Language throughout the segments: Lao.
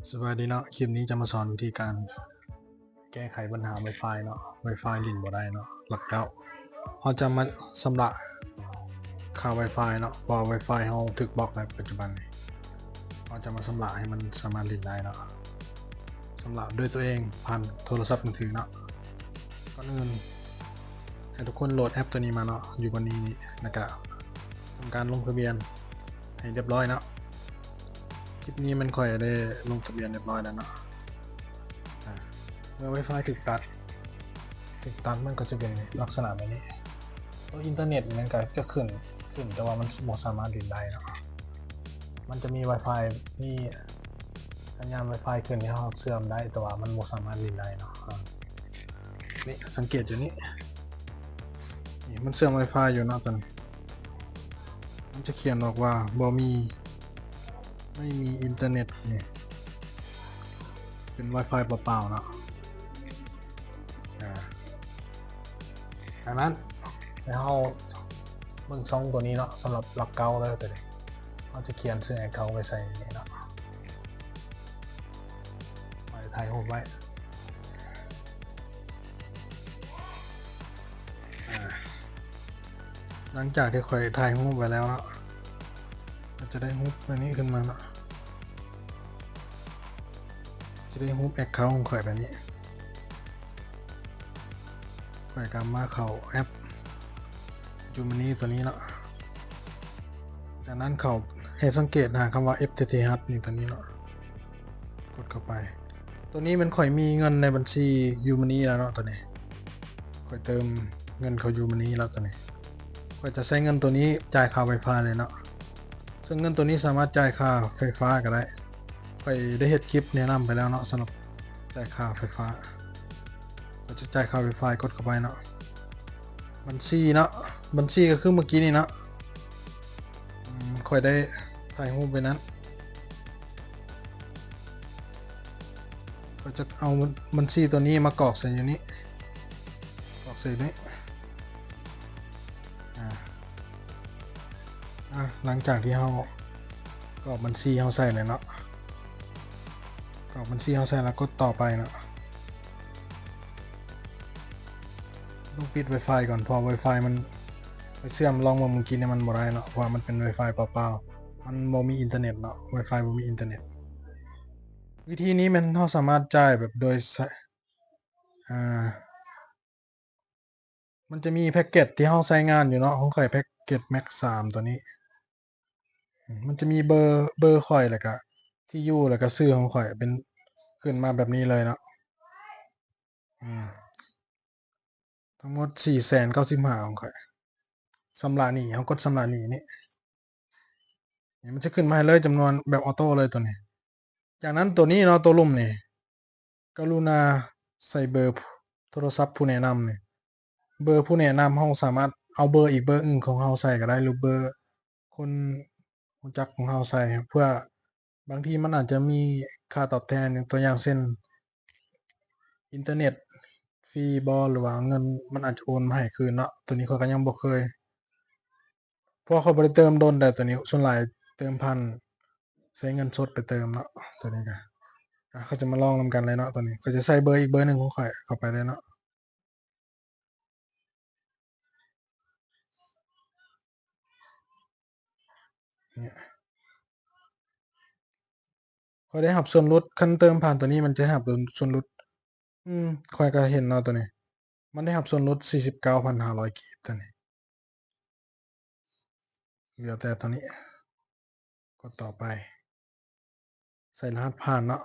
ສະບາຍດີເນາະ, ຄລິບນີ້ຈະມາສອນວິທີການແກ້ໄຂບັນຫາ Wi-Fi ເນາະ, Wi-Fi ຫຼິ້ນບໍ່ໄດ້ເນາະ, ຫຼັກເກົ້າ. ເຮົາຈະມາຊຳລະຄ່າ Wi-Fi ເນາະ, ເພາະວ່າ Wi-Fi ເຮົາຖືກບລັອກໃນປັດຈຸບັນນີ້. ເຮົາຈະມາຊຳລະໃຫ້ມັນສາມາດຫຼິ້ນໄດ້ເນາະ, ຊຳລະດ້ວຍຕົວເອງຜ່ານໂທລະສັບມືຖືເນາະ. ກ່ອນອື່ນ ໃຫ້ທຸກຄົນໂຫຼດແອັບຕົວນີ້ມາເນາະ, ຢູ່ບ່ອນນີ້ນີ້ ແລ້ວກະທຳການລົງທະບຽນໃຫ້ຮຽບຮ້ອຍເນາະ. ຄລິບນີ້ແມ່ນຂ້ອຍໄດ້ລົງທະບຽນຮຽບຮ້ອຍແລ້ວເນາະ. ອາ ເມື່ອ Wi-Fi ຖືກຕັດ, ຖືກຕັດມັນກໍຈະເປັນລັກສະນະແບບນີ້. ຕົວອິນເຕີເນັດມັນກໍຈະຂຶ້ນ, ຂຶ້ນ ແຕ່ວ່າມັນບໍ່ສາມາດຫຼິ້ນໄດ້ເນາະ. ມັນຈະມີ Wi-Fi ມີສັນຍານ Wi-Fi ຂຶ້ນທີ່ເຮົາເຊື່ອມໄດ້, ແຕ່ວ່າມັນບໍ່ສາມາດຫຼິ້ນໄດ້ເນາະ. ອາ ນີ້ ສັງເກດຢູ່ນີ້ ນີ້ ມັນເຊື່ອມ Wi-Fi ຢູ່ເນາະ. ຕອນນີ້ມັນຈະຂຽນອອກວ່າບໍ່ມີ, ໄມ່ມີອິນເຕີເນັດ ນີ້ ເປັນ Wi-Fi ເປົ່າໆເນາະ. ອາ ຈາກນັ້ນໃຫ້ເຮົາເບິ່ງຊ່ອງຕົວນີ້ເນາະ, ສຳລັບຫຼັກເກົ້າເດີ ຕົວນີ້ ເຮົາຈະຂຽນຊື່ account ໄວ້ໃສ່ນີ້ເນາະ. ຂ້ອຍຖ່າຍຮູບໄວ້. ອາ ຫຼັງຈາກທີ່ຂ້ອຍຖ່າຍຮູບໄວ້ແລ້ວເນາະ, ກໍຈະໄດ້ຮູບແບບນີ້ຂຶ້ນມາເນາະ, ຈະໄດ້ຮູບ account ຂອງຂ້ອຍແບບນີ້. ຂ້ອຍກໍມາເຂົ້າແອັບ Germany ຕົວນີ້ເນາະ. ຈາກນັ້ນເຂົ້າ ໃຫ້ສັງເກດຫາຄຳວ່າ ເອັຟທີທີຮັດ ນີ້ ຕົວນີ້ເນາະ, ກົດເຂົ້າໄປ. ຕົວນີ້ແມ່ນຂ້ອຍມີເງິນໃນບັນຊີ Germany ແລ້ວເນາະ, ຕົວນີ້ຂ້ອຍເຕີມເງິນເຂົ້າ Germany ແລ້ວ. ຕົວນີ້ຂ້ອຍຈະໃຊ້ເງິນຕົວນີ້ຈ່າຍຄ່າ Wi-Fi ເລີຍເນາະ, ເຊິ່ງເງິນຕົວນີ້ສາມາດຈ່າຍຄ່າໄຟຟ້າກໍໄດ້. ຂ້ອຍໄດ້ເຮັດຄລິບແນະນຳໄປແລ້ວເນາະ ສຳລັບຈ່າຍຄ່າໄຟຟ້າ. ກໍຈະຈ່າຍຄ່າ Wi-Fi ກົດເຂົ້າໄປເນາະ. ບັນຊີເນາະ, ບັນຊີກໍຄືເມື່ອກີ້ນີ້ເນາະ, ອືມ ຂ້ອຍໄດ້ຖ່າຍຮູບໄວ້ນັ້ນ. ກໍຈະເອົາບັນຊີຕົວນີ້ມາກອກໃສ່ຢູ່ນີ້, ກອກໃສ່ນີ້. ອາ ອາ ຫຼັງຈາກທີ່ເຮົາກອກບັນຊີເຮົາໃສ່ແລ້ວເນາະ, ກອກບັນຊີເຮົາໃສ່ແລ້ວກົດຕໍ່ໄປເນາະ. ຕ້ອງປິດ Wi-Fi ກ່ອນ, ເພາະ Wi-Fi ມັນ ໄປເຊື່ອມລອງເບິ່ງມື້ກີ້ນີ້ມັນບໍ່ໄດ້ເນາະ, ເພາະວ່າມັນເປັນ Wi-Fi ເປົ່າໆ, ມັນບໍ່ມີອິນເຕີເນັດເນາະ, Wi-Fi ບໍ່ມີອິນເຕີເນັດ. ວິທີນີ້ແມ່ນເຮົາສາມາດຈ່າຍແບບໂດຍໃຊ້ ອາ ມັນຈະມີແພັກເກັດທີ່ເຮົາໃຊ້ງານຢູ່ເນາະ, ຂອງຂ້ອຍແພັກເກັດ Max ສາມ ຕົວນີ້. ອາ ມັນຈະມີເບີ ເບີຂ້ອຍ ແລ້ວກະທີ່ຢູ່ ແລ້ວກະຊື່ຂອງຂ້ອຍເປັນ ຂຶ້ນມາແບບນີ້ເລີຍເນາະ. ອາ ທັງໝົດ ສີ່ແສນເກົ້າສິບຫ້າ ຂອງຂ້ອຍ. ຊຳລະໜີ້, ເຮົາກົດຊຳລະໜີ້ນີ້. ນີ້ມັນຈະຂຶ້ນມາໃຫ້ເລີຍຈຳນວນແບບອອໂຕ້ເລີຍຕົວນີ້. ຈາກນັ້ນຕົວນີ້ເນາະ, ຕົວລຸ່ມນີ້ ກະລຸນາໃສ່ເບີໂທລະສັບຜູ້ແນະນຳນີ້. ເບີຜູ້ແນະນຳ ເຮົາສາມາດເອົາເບີອີກເບີໜຶ່ງຂອງເຮົາໃສ່ກໍໄດ້ ຫຼືເບີຄົນຮູ້ຈັກຂອງເຮົາໃສ່ ເພື່ອ ບາງທີມັນອາດຈະມີຄ່າຕອບແທນ, ຕົວຢ່າງເຊັ່ນ ອິນເຕີເນັດຟຣີບໍ ຫຼືວ່າເງິນມັນອາດຈະໂອນມາໃຫ້ຄືນເນາະ. ຕົວນີ້ຂ້ອຍກໍຍັງບໍ່ເຄີຍ ເພາະວ່າຂ້ອຍບໍ່ໄດ້ເຕີມດົນແລ້ວ. ຕົວນີ້ສ່ວນຫຼາຍເຕີມຜ່ານໃຊ້ເງິນສົດໄປເຕີມເນາະ. ຕົວນີ້ກໍ ອາ ເຮົາຈະມາລອງນຳກັນເລີຍເນາະ. ຕົວນີ້ຂ້ອຍຈະໃສ່ເບີອີກເບີໜຶ່ງຂອງຂ້ອຍເຂົ້າໄປເລີຍເນາະ. ນີ້ ຂ້ອຍໄດ້ຮັບສ່ວນຫຼຸດ, ຄັນເຕີມຜ່ານຕົວນີ້ມັນຈະໄດ້ຮັບສ່ວນຫຼຸດ. ອືມ ຂ້ອຍກໍເຫັນເນາະ ຕົວນີ້ ມັນໄດ້ຮັບສ່ວນຫຼຸດສີ່ສິບເກົ້າພັນຫ້າຮ້ອຍກີບ ຕົວນີ້. ເຫຼືອແຕ່ຕົວນີ້ ກົດຕໍ່ໄປ ໃສ່ລະຫັດຜ່ານເນາະ.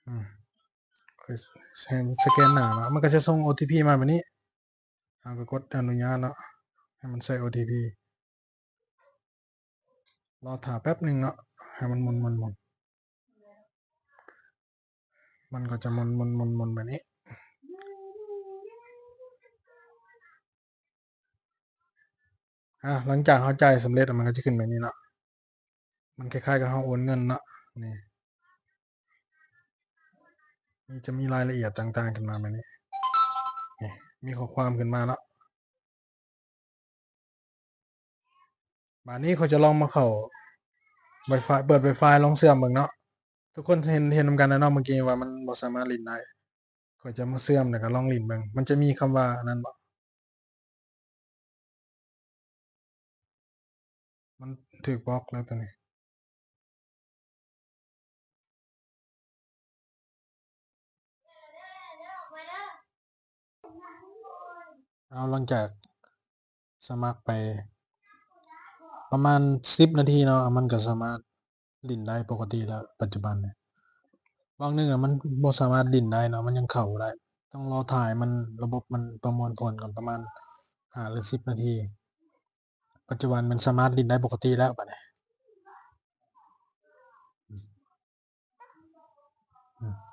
ອືມ ຂ້ອຍສະແກນໜ້າເນາະ, ມັນກໍຈະສົ່ງໂອທີພີມາແບບນີ້. ເຮົາກໍກົດອະນຸຍາດເນາະ ໃຫ້ມັນໃສ່ໂອທີພີ. ລໍຖ້າແປັບໜຶ່ງເນາະ ໃຫ້ມັນໝຸນໆໆ ມັນກໍຈະໝຸນໆໆໆ ແບບນີ້. ອາ ຫຼັງຈາກເຮົາຈ່າຍສຳເລັດ ມັນກໍຈະຂຶ້ນແບບນີ້ເນາະ. ມັນຄ້າຍໆກັບເຮົາໂອນເງິນເນາະ. ນີ້ ນີ້ຈະມີລາຍລະອຽດຕ່າງໆຂຶ້ນມາແບບນີ້. ນີ້ ມີຂໍ້ຄວາມຂຶ້ນມາເນາະ. ບາດນີ້ຂ້ອຍຈະລອງມາເຂົ້າ Wi-Fi ເປີດ Wi-Fi ລອງເຊື່ອມເບິ່ງເນາະ. ທຸກຄົນເຫັນ ເຫັນນຳກັນແລ້ວເນາະ ເມື່ອກີ້ວ່າມັນບໍ່ສາມາດຫຼິ້ນໄດ້. ຂ້ອຍຈະມາເຊື່ອມ ແລ້ວກໍລອງຫຼິ້ນເບິ່ງ ມັນຈະມີຄຳວ່າອັນນັ້ນບໍ່? ມັນຖືກບລັອກແລ້ວໂຕນີ້. ເອົາ ຫຼັງຈາກສະໝັກໄປປະມານສິບນາທີເນາະ ມັນກໍສາມາດຫຼິ້ນໄດ້ປົກກະຕິແລ້ວ ປັດຈຸບັນນີ້. ຫວ່າງໜຶ່ງນະ ມັນບໍ່ສາມາດຫຼິ້ນໄດ້ເນາະ ມັນຍັງເຂົ້າບໍ່ໄດ້ ຕ້ອງລໍຖ້າໃຫ້ມັນ ລະບົບມັນປະມວນຜົນກ່ອນປະມານຫ້າ ຫຼື ສິບນາທີ. ປັດຈຸບັນມັນສາມາດຫຼິ້ນໄດ້ປົກກະຕິແລ້ວບາດນີ້. ອືມ.